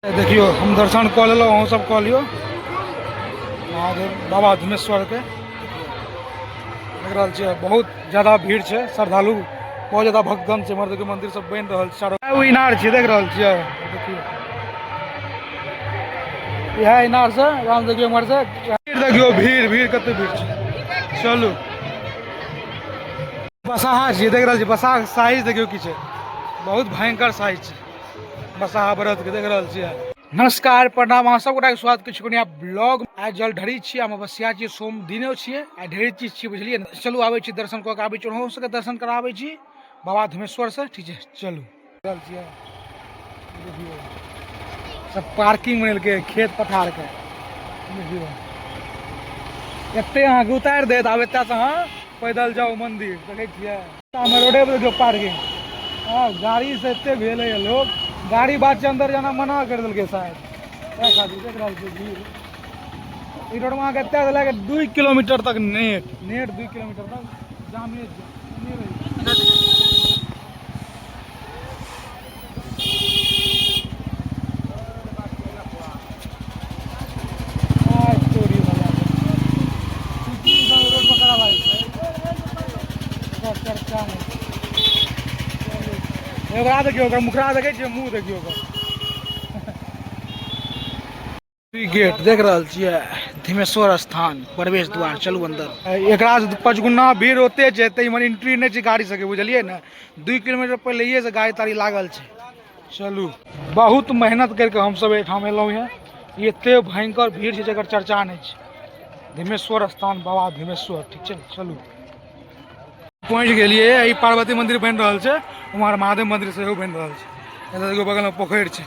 देखियौ हम दर्शन कऽ लेलहुँ, अहूँ सब कऽ लियौ महादेव बाबा धुमेश्वरके। देख रहल छियै बहुत ज्यादा भीड़ छै, श्रद्धालु बहुत ज्यादा भक्तगण छै। इम्हर देखियौ मंदिर सब बनि रहल छै, चारू ओ इनार छै, देख रहल छियै। देखियौ इएह इनार से राम, देखियौ इम्हर से भीड़, देखियौ भीड़, भीड़ कते भीड़ छै। चलू बसाहा छियै, देख रहल छियै बसाहा साइज देखियौ की छै, बहुत भयंकर साइज छै बसाहा बरद के, देख रहल छियै। नमस्कार प्रणाम, अहाँ सब गोटाके स्वागत करै छी कोनिया ब्लॉग। आइ जल ढरी छियै, अमावस्या छियै, सोम दिनो छियै, आइ ढेरी चीज छियै, बुझलियै ने। चलू आबै छी दर्शन कऽ के आबै छी, अहूँ सबके दर्शन कराबै छी बाबा धुमेश्वर से, ठीक छै। चलू रहल छियै, देखियौ सब पार्किंग बनेलकै खेत पथार के, देखियौ एते अहाँके उतारि देत, आब एतऽसँ अहाँ पैदल जाउ मंदिर, देखै छियै रोडे पर देखियौ पार्किंग। हँ गाड़ी से एते भेलै लोग, गाड़ी बात छै अंदर जाना मना कर देलकै शायद, एहि खातिर देख रहल छियै भीड़। ई रोडमे अहाँके एते से लए कऽ 2 किलोमीटर तक नेट, नेट 2 किलोमीटर तक जामे जाम। ओकरा देखियौ, ओकर मुखरा देखै छियै, मुँह देखियौ ओकर। गेट देख रहल छियै, धीमेश्वर स्थान प्रवेश द्वार। चलू अंदर। एकरा से 5 गुना भीड़ ओते छै, तऽ इम्हर एंट्री नहि छै गाड़ी सबके, बुझलियै ने। 2 किलोमीटर पहिलैये से गाड़ी ताड़ी लागल छै। चलू बहुत मेहनत करके हमसब एहिठाम एलहुँ हेँ, एते भयंकर भीड़ छै जकर चर्चा नहि छै। धीमेश्वर स्थान बाबा धीमेश्वर, ठीक छै। चलू पहुँच गेलियै, एहि पार्वती मंदिर बनि रहल छै, उम्हर महादेव मंदिर सेहो बनि रहल छै। एतऽ देखियौ बगलमे पोखरि छै।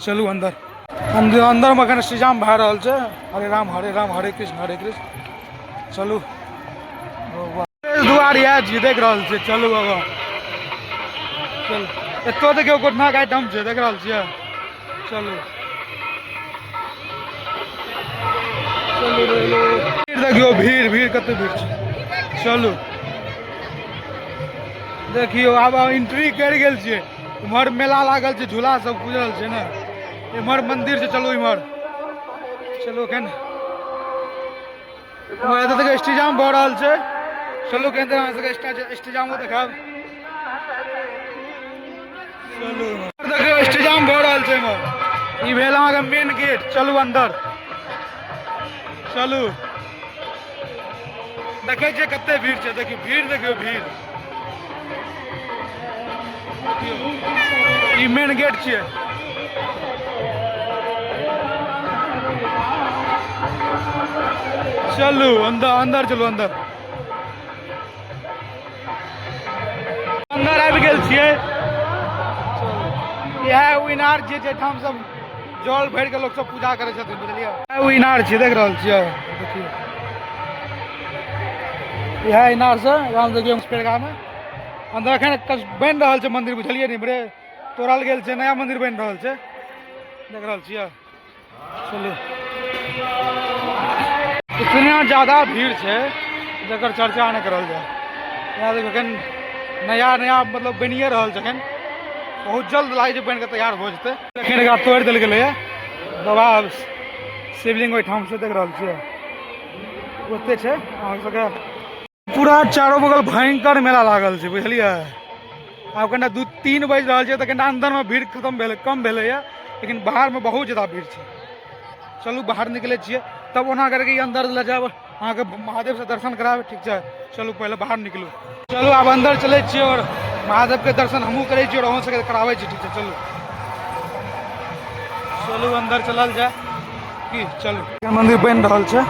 चलू अंदर, अंदर अंदरमे एखन इंतजाम भए रहल छै। हरे राम हरे राम हरे कृष्ण हरे कृष्ण। चलू दुआर इएह छी, देख रहल छियै। चलू बाबा चलू, एतऽ देखियौ गोठनाके आइटम छै, देख रहल छियै। चलू चलू, भीड़ देखियौ, भीड़ भीड़ कते भीड़ छै। चलू देखियौ आब एंट्री करि गेल छियै, इम्हर मेला लागल छै, झूला सब गुजरल छै ने, इम्हर मंदिर छै। चलू इम्हर चलू, एखन एतऽ देखियौ इंतजाम भऽ रहल छै। चलू केहन अहाँ सबके इंतजामो देखायब। चलू देखियौ इंतजाम भऽ रहल छै इम्हर। ई भेल अहाँके मेन गेट। चलू अंदर चलू, देखै छियै कते भीड़ छै। देखियौ भीड़, देखियौ भीड़। ई मेन गेट छियै। चलू अंदर, अंदर चलू, अंदर अंदर आबि गेल छियै। इएह ओ इनार छियै जाहिठाम सब जल भरि के लोक सब पूजा करै छथिन, बुझलियै। ओ इनार छियै, देख रहल छियै। देखियौ इएह इनार से राम देखियौ पेड़गा में अंदर एखन बनि रहल छै मंदिर, बुझलियै ने। इम्हरे तोड़ल गेल छै, नया मंदिर बनि रहल छै, देख रहल छियै। चलू इतना ज्यादा भीड़ छै जकर चर्चा नहि करल जाय। यहाँ देखियौ एखन नया नया मतलब बनिए रहल छै, एखन बहुत जल्द लागै छै बनि कऽ तैयार भऽ जेतै। एखन एकरा तोड़ि देल गेलैए बाबा शिवलिंग ओहिठाम से, देख रहल छियै ओते छै। अहाँ सबके पूरा चारो बगल भयंकर मेला लागल छै, बुझलियै। आब कनिटा 2-3 बाजि रहल छै तऽ कनिटा अन्दरमे भीड़ खतम भेलै, कम भेलैए, लेकिन बाहरमे बहुत ज्यादा भीड़ छै। चलू बाहर निकलै छियै, तब ओना करके ई अन्दर लऽ जायब अहाँके महादेवसँ दर्शन करायब, ठीक छै। चलू पहिले बाहर निकलू। चलू आब अन्दर चलै छियै आओर महादेवके दर्शन हमहूँ करै छी आओर अहूँ सबके कराबै छी, ठीक छै। चलू चलू अन्दर चलल जाय की। चलू मंदिर बनि रहल छै,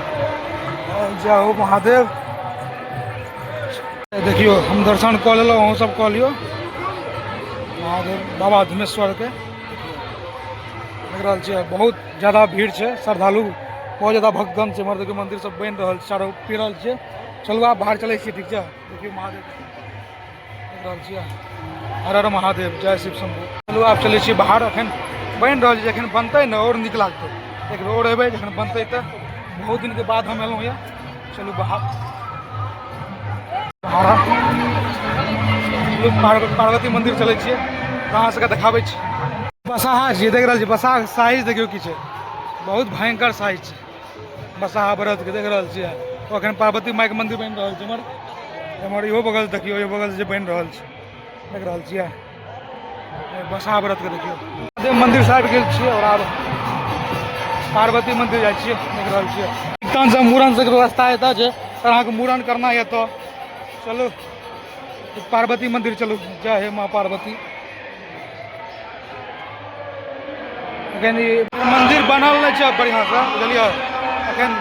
जय हो महादेव। देखियौ हम दर्शन कऽ लेलहुँ, अहूँ सब कऽ लियौ महादेव बाबा धुमेश्वरके। देख रहल छियै बहुत ज्यादा भीड़ छै, श्रद्धालु बहुत ज्यादा भक्तगण छै। इम्हर देखियौ मंदिर सब बनि रहल छै, चारो पी रहल छियै। चलू आब बाहर चलै छियै, ठीक छै। देखियौ महादेव, देख रहल छियै, हर हर महादेव, जय शिव शंभू। चलू आब चलै छियै बाहर। एखन बनि रहल छै, जखन बनतै ने आओर नीक लागतै। एक बेर आओर एबै जखन बनतै, तऽ बहुत दिनके बाद हम एलहुँ यऽ। चलू बाहर, बाहर पार्वती मन्दिर चलै छियै, अहाँ सबके देखाबै छी। बसाहा छियै, देख रहल छी बसाहा साइज देखियौ की छै, बहुत भयंकर साइज छै बसाहा बरद के, देख रहल छियै। अखन पार्वती माई के मंदिर बनि रहल छै एमहर, एमहर इहो बगल देखियौ, इहो बगल जे बनि रहल छै, देख रहल छियै बसाहा बरद के। देखियौ महादेव मंदिर से आबि गेल छियै और आब पार्वती मंदिर जाइ छियै, देख रहल छियै। कीर्तन सब मूड़न सबके व्यवस्था एतऽ छै, अगर अहाँके मूड़न करना यऽ तऽ चलू पार्वती मंदिर चलू। जय हे माँ पार्वती। एखन ई मंदिर बनल नहि छै बढ़िआँसँ, बुझलियै, एखन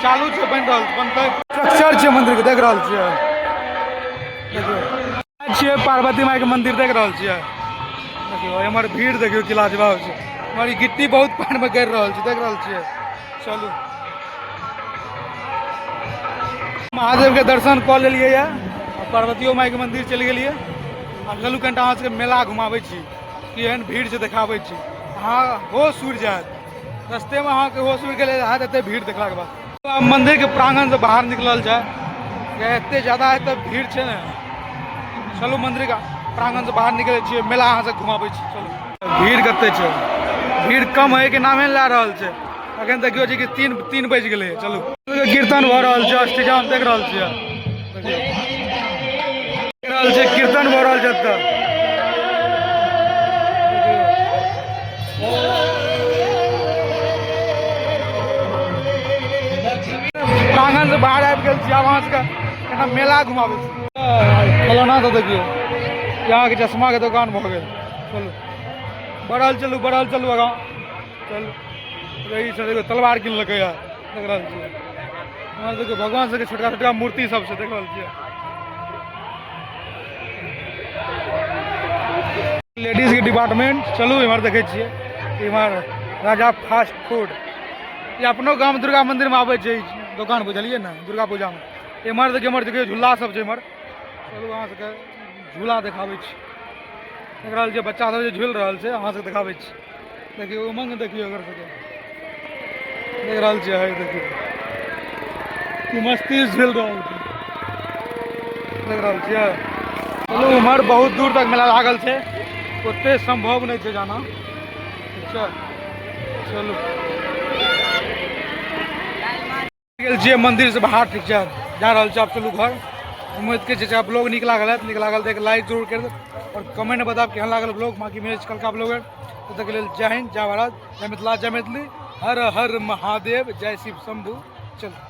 चालू छै, बनि रहल छै, बनतै। स्ट्रक्चर छै मंदिर के, देख रहल छियै। देखियौ छियै पार्वती माई के मंदिर, देख रहल छियै। देखियौ एमहर भीड़ देखियौ की लाजवाब छै। एमहर ई गिट्टी बहुत पानि मे गड़ि रहल छै, देख रहल छियै। चलू महादेव के दर्शन कऽ लेलियै यऽ, पार्वतियो माई के मंदिर चलि गेलियै। आब चलू कनिटा अहाँ सबके मेला घुमाबै छी, केहन भीड़ छै देखाबै छी। अहाँ होश उड़ि जायत रस्तेमे, अहाँके होश उड़ि गेलै हैत एते भीड़ देखलाके बाद। आब मन्दिरके प्राङ्गणसँ बाहर निकलल जाय, एते ज्यादा एतऽ भीड़ छै ने। चलू मन्दिरके प्राङ्गणसँ बाहर निकलै छियै, मेला अहाँ सबके घुमाबै छी। चलू भीड़ कते छै, भीड़ कम होइके नामे नहि लए रहल छै। अखन देखियौ जे कि 3 बजि गेलै। चलू कीर्तन भऽ रहल छै, अष्टजाम देख रहल छियै, देख रहल छै कीर्तन भऽ रहल छै एतऽ। प्रांगण से बाहर आबि गेल छी, आब अहाँ सबके कनिटा मेला घुमाबै छी। खेलौना सब देखियौ, अहाँके चश्माके दोकान भऽ गेल। चलू बढ़ल चलू, बढ़ल चलू आगाँ चलू। ई सब एगो तलवार किनलकै यऽ, देख रहल छियै। हमरा देखियौ भगवान सबके छोटका छोटका मूर्ति सब छै, देख रहल छियै। लेडीज के डिपार्टमेंट, चलू इम्हर देखै छियै। इम्हर राजा फास्ट फूड, ई अपनो गाम दुर्गा मंदिर में आबै छै दोकान, बुझलियै ने, दुर्गा पूजा में। इम्हर देखियौ, इम्हर देखियौ झूला सब छै इम्हर। चलू अहाँ सबके झूला देखाबै छी। देख रहल छियै बच्चा सब जे झूलि रहल छै, अहाँ सबके देखाबै छी। देखियौ उमंग, देखियौ एकर सबके, देख रहल छियै। है देखियौ की मस्ती झेल रहल छै, देख रहल छियै। चलू उम्हर बहुत दूर तक मेला लागल छै, ओते सम्भव नहि छै जाना। ठीक छै, चलू गेल छियै मंदिर से बाहर। ठीक छै, जा रहल छै आब, चलू घर। उम्मीद के छै ब्लॉग नीक लागल है, नीक लागल तऽ एक लाइक जरूर कर देब और कमेंट बताब केहन लागल ब्लॉग। बाकी मिलै छै कलका ब्लॉग, तब तक के लेल जय हिंद, जय भारत, जय मिथिला, जय मैथिली, हर हर महादेव, जय शिव शंभू। चलू।